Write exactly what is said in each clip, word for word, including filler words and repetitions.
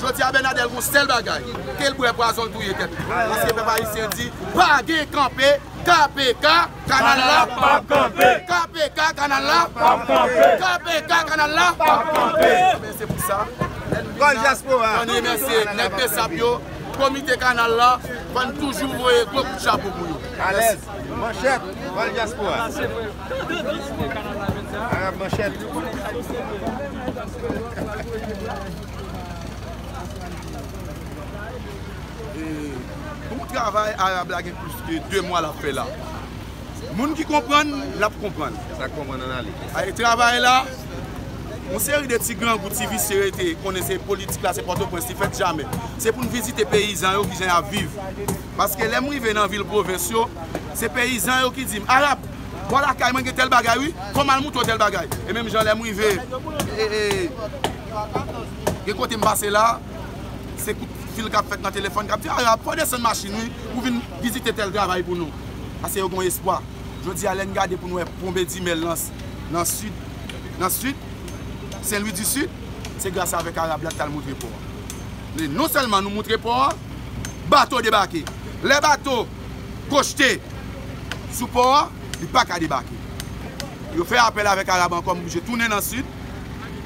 Jodi a Bernadel gon sèl bagay, ke l bwè pwazon l touye tèt li. Paske pèp ayisyen di, pa gen kanpe, K P K, kanal la p ap kanpe. K P K, kanal la p ap kanpe. K P K, kanal la p ap kanpe. Men se pou sa, lè n vin la, ann remèsye nèg Besap yo, komite kanal la, fò n toujou voye gwo kout chapo pou yo. Alèz. Manchèt, Val Dyaspora. Arab Manchèt. E, bon travay Arab la gen plis ke de mwa l ap fè la. Moun ki konprann, l ap konprann. Sa k konprann ann ale. Ay, travay la, yon seri de ti grangou, ti visye rete, konnen se politik la, se Pòtoprens, li fèt jamè. Se pou n vizite peyizan yo, kijan y ap viv. Paske lè m rive nan vil pwovens yo, se peyizan yo ki di m, Arab, bò lakay mwen gen tèl bagay wi, fò m al montre w tèl bagay. E menm jan lè m rive, e, e, gen kote m pase la, se kout fil k ap fèt nan telefòn k ap di, Arab, fò w desann machin wi, pou w vin vizite tèl travay pou nou. Paske yo gen yon espwa. Jodi a, lè n gade pou n wè Pon Bedimèl nan, nan sid, nan sid, Sen Lwi di Sid, se gras avèk Arab la k t al montre pò a. Men non sèlman nou montre pò a, bato debake. Lè bato kochte sou pò a, li pa ka debake. Yo fè apèl avèk Arab ankò, m oblije tounen nan sid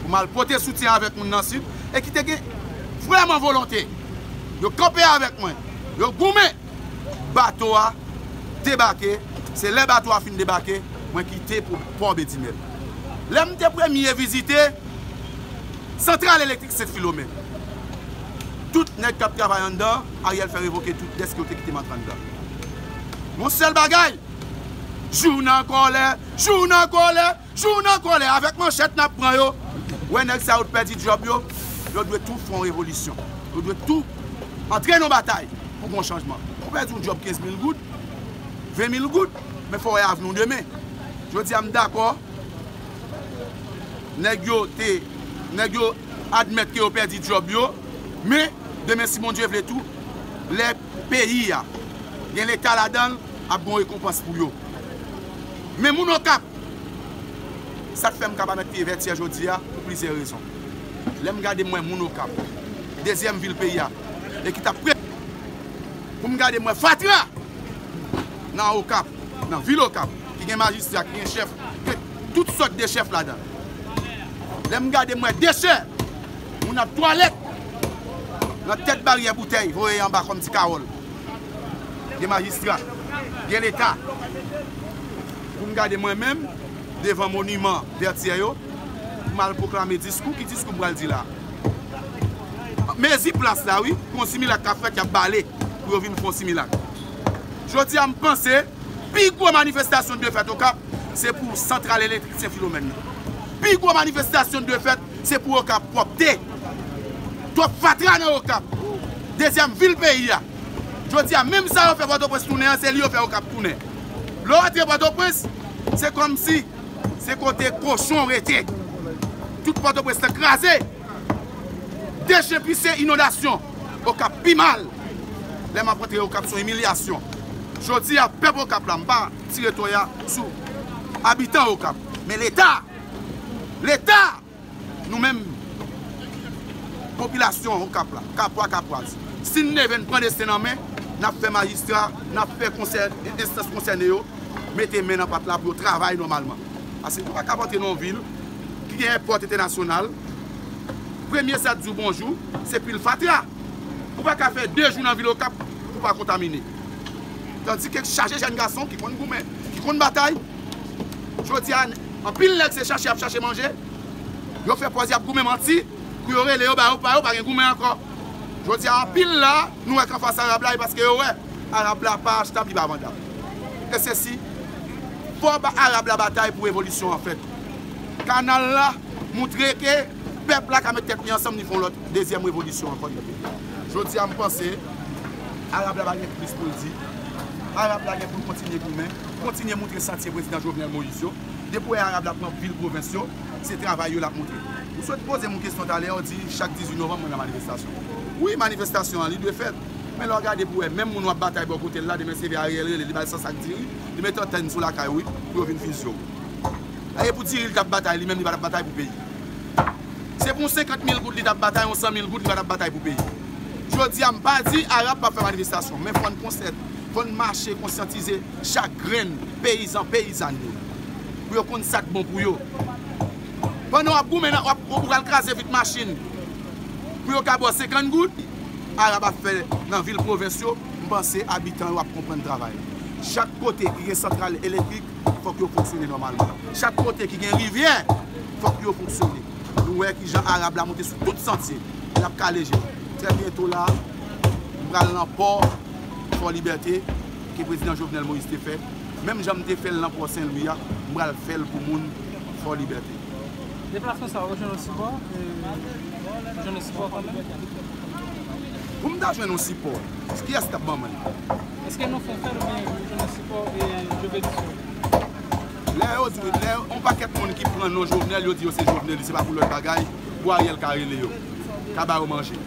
pou m al pote soutyen avèk moun nan sid e ki te gen vrèman volonte. Yo kanpe avèk mwen. Yo goumen. Bato a debake. Se lè bato a fin debake, mwen kite pou pò Bedimèl. Lè m te premye vizite santral elektrik Sent Filomèn, tout nèg k ap travay anndan, Ariel fè revoke tout dèske yo te kite m antre anndan. Yon sèl bagay, jou n an kòlè, jou n an kòlè, jou n an kòlè, avèk manchèt n ap pran yo. Wè nèg sa yo t pèdi djòb yo, yo dwe tou fè yon revolisyon. Yo dwe tou antre nan batay pou gon chanjman. Ou pèdi yon djòb kenz mil goud, ven mil goud, men fò w wè avni w demen. Jodi a m dakò, nèg yo te, nèg yo admèt ke yo pèdi djòb yo, men demen si Bondye vle tou, lè peyi a gen leta ladan l, ap gon rekonpans pou yo. Men moun Okap, sa k fè m ka pa mèt pye Vètyè jodi a pou plizyè rezon. Lè m gade m wè moun Okap, dezyèm vil peyi a, e ki t ap pre pou m gade m wè fatra nan Okap, nan vil Okap, ki gen majistra, ki gen chèf, gen tout sòt de chèf ladan. Lè m gade m wè dechè, moun ap twalèt nan tèt baryè Boutèy, voye anba kòm ti kawòl. Gen majistra, gen leta. Pou m gade mwen menm, devan moniman Vètyè yo, pou m al pwoklame diskou, ki diskou m pral di la? Mezi plas la, wi, pou yon similak k ap fèt, y ap bale pou yo vin fè yon similak. Jodi a, m panse, pi gwo manifestasyon k dwe fèt Okap, se pou santral elektrik Sen Filomèn nan. Pi gwo manifestasyon k dwe fèt, se pou Okap pwòpte. Twòp fatra nan Okap. Dezyèm vil peyi a. Jodi a, menm sa yo fè Pòtoprens tounen an, se li yo fè Okap tounen. Lè w antre Pòtoprens, se kòmsi se kote kochon rete. Tout Pòtoprens lan kraze. Dechen pise, inondasyon. Okap pi mal. Lè m ap antre Okap, se yon imilyasyon. Jodi a, pèp Okap la, m pa tire toya sou abitan Okap. Men Leta, Leta, nou menm, popilasyon Okap la, Kapwa, Kapwaz, si n leve n pran desten n an men, n ap fè majistra, n ap fè konsè-, enstans konsène yo mete men nan pat la pou yo travay nòmalman. Paske nou pa ka antre nan yon vil ki gen èpòt entènasyonal, premye sa di w bonjou, se pil fatra. Ou pa ka fè de jou nan vil Okap pou pa kontamine. Tandike chaje jèn gason ki konn goumen, ki konn batay. Jodi a, anpil nèg se chache y ap chache manje. Yo fè pòz y ap goumen manti pou yo rele yo ba yo pa yo pa gen goumen ankò. Jodi a, anpil la, nou wè k anfas Arab la, e paske yo wè Arab la pa achtab, li pa vandab. E se si, fò ba Arab la batay pou revolisyon an fèt. Kanal la moutre ke pèp la ka met tèt li ansanm, li fè yon lòt dezyèm revolisyon ankò nan peyi a. Jodi a, m panse, Arab la pa gen plis pou l di. Arab la gen pou l kontinye goumen, kontinye moutre santye prezidan Jovenel Moïse yo. Depi w wè Arab la pran vil pwovens yo, se travay yo l ap moutre. Ou sot poze m yon kesyon talè, ou di chak dizuit novanm mwen nan manifestasyon. Wi, manifestasyon an, li dwe fèt. Men lè w gade pou w wè, menm moun w ap batay bò kote l la, demen se vre Ariel rele, li ba l san sak diri, li mete antèn sou lakay ou, wi, pou yo vin fizye w. E pou diri l t ap batay, li menm li pa t ap batay pou peyi. Se pou yon senkant mil goud li t ap batay, yon san mil goud li pa t ap batay pou peyi. Jodi a, m pa di Arab p ap fè manifestasyon, men fò n konsèt, fò n mache konsyantize chak grenn peyizan, peyizàn yo, pou yo konn sa k bon pou yo. Pandan w ap goumen, nan, w ap, ou pral kraze vit machin pou yo ka ba w senkant goud, Arab ap fè nan vil pwovens yo, m panse abitan yo ap konprann travay. Chak kote ki gen santral elektrik, fòk yo fonksyone nòmalman. Chak kote ki gen rivyè, fòk yo fonksyone. Nou wè kijan Arab la moute sou tout santye. L ap kale je. Trè byento la, m pral nan pò Fò Libète, ke prezidan Jovenel Moïse te fè. Menm jan m te fè l nan pò Sen Lwi a, m pral fè l pou moun Fò Libète. Deplasman sa a, ou jwenn yon sipò? E, ou jwenn yon sipò kanmenm? Pou m ta jwenn yon sipò, kiyès k ap ban mwen l? Èske nou fè fèt oubyen ou jwenn yon sipò e Jovelis yo? Lè yo di, lè yon pakèt moun ki pran non Jovenel, yo di yo se Jovenelis, se pa pou lòt bagay, pou Ariel ka rele yo, ka ba yo manje.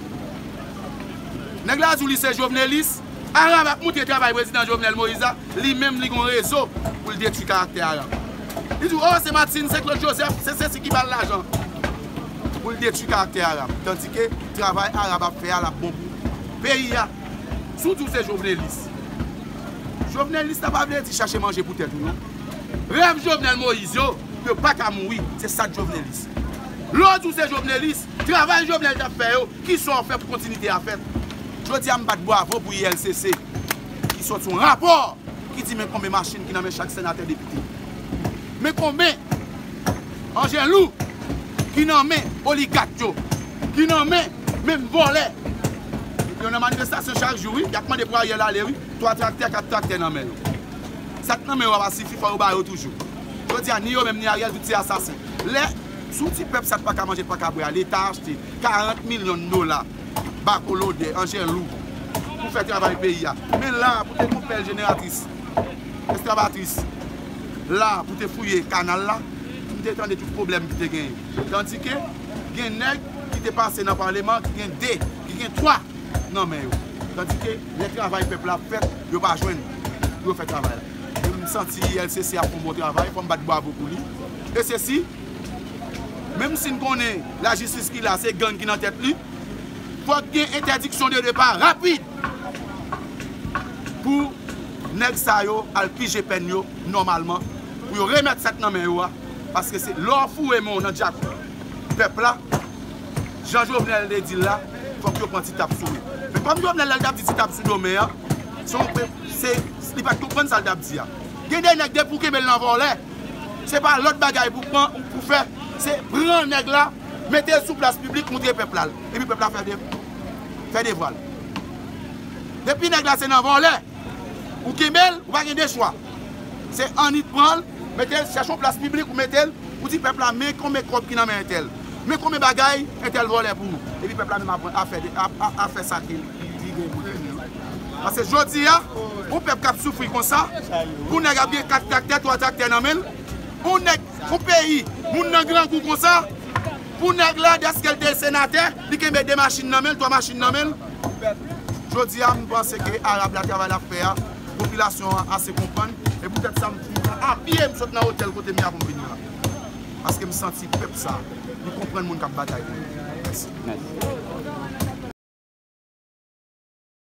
Nèg la di w li se Jovenelis, Arab ap montre travay prezidan Jovenel Moïse la, li menm li gon rezo pou l detwi karaktè Arab. Li di w, o, se Martine, se Claude Joseph, se sesi ki ba l lajan pou l detwi karaktè Arab. Tandike travay Arab ap fè a, l ap bon pou peyi a. Si w di w se Jovenelis, Jovenelis la pa vle di chache manje pou tèt ou, non. Rèv Jovenel Moïse yo, yo pa ka mouri, se sa k Jovenelis. Lè w di w se Jovenelis, travay Jovenel t ap fè yo, kisa w fè pou kontinite a fèt? Jodi a, m bat bwavo pou I L C C, ki sòti yon rapò ki di men konbyen machin ki nan men chak senatè, depite. Men konbyen anjen lou ki nan men oligak yo, ki nan men menm vòlè. Yo nan manifestasyon chak jou, wi, y ap mande pou Ariel ale, wi. Twa traktè, kat traktè nan men yo. Sa k nan men yo a pa sifi, fò yo ba yo toujou. Jodi a, ni yo menm, ni Ariel, tout se asasen. Lè, si w di pèp sa t pa ka manje, t pa ka bwè a, Leta achte karant milyon dola, bako lodè, anjen lou, pou fè travay peyi a. Men la, pou te gon pèl jeneratris, eskavatris, la, pou te fouye kanal la, m te tande tout pwoblèm ki te genyen. Tandike, gen nèg ki te pase nan paleman, ki gen de, ki gen twa nan men yo. Tandike, lè travay pèp la ap fèt, yo pa jwenn pou yo fè travay la. Men m santi I L C C ap fè yon bon travay, fò m bat bwavo pou li. E sesi, menm si n konnen lajistis ki la, se gang ki nan tèt li, fòk gen entèdiksyon de depa rapid pou nèg sa yo al pije pèn yo nòmalman, pou yo remèt sa k nan men yo a, paske se lè w foure men w nan djak pèp la, jan Jovenel te di l la, fòk yo pran ti tap sou men. Men kòm Jovenel, lè l t ap di ti tap sou do men an, se yon pe-, se, li pa t konprann sa l t ap di a. Gen de nèg depi w kenbe l nan vòlè, se pa lòt bagay pou pran, pou fè, se pran nèg la, mete l sou plas piblik, montre pèp la l. Epi pèp la fè de, fè devwa l. Depi nèg la se nan vòlè, ou kenbe l, ou pa gen de chwa. Se annik pran l, mete l, chèche yon plas piblik, ou mete l, ou di pèp la, men konbyen kòb ki nan men entèl. Men konbyen bagay entèl vòlè pou nou. Epi pèp la menm ap, ap fè de, ap, ap, ap fè sa ki, ki, ki gen pou l fè. Paske jodi a, yon pèp k ap soufri konsa, pou nèg ap gen kat traktè, twa traktè nan men l, yon nèg, yon peyi, moun nan grangou konsa, pou nèg la, dèske l te senatè, li kenbe de machin nan men l, twa machin nan men l. Jodi a, m panse ke Arab la, travay l ap fè a, popilasyon an ase konprann. E poutèt sa, m fin pran a pye, m sot nan otèl kote m ye a pou m vin la. Paske m santi pèp sa, li konprann moun k ap batay pou li. Mèsi. Mèsi.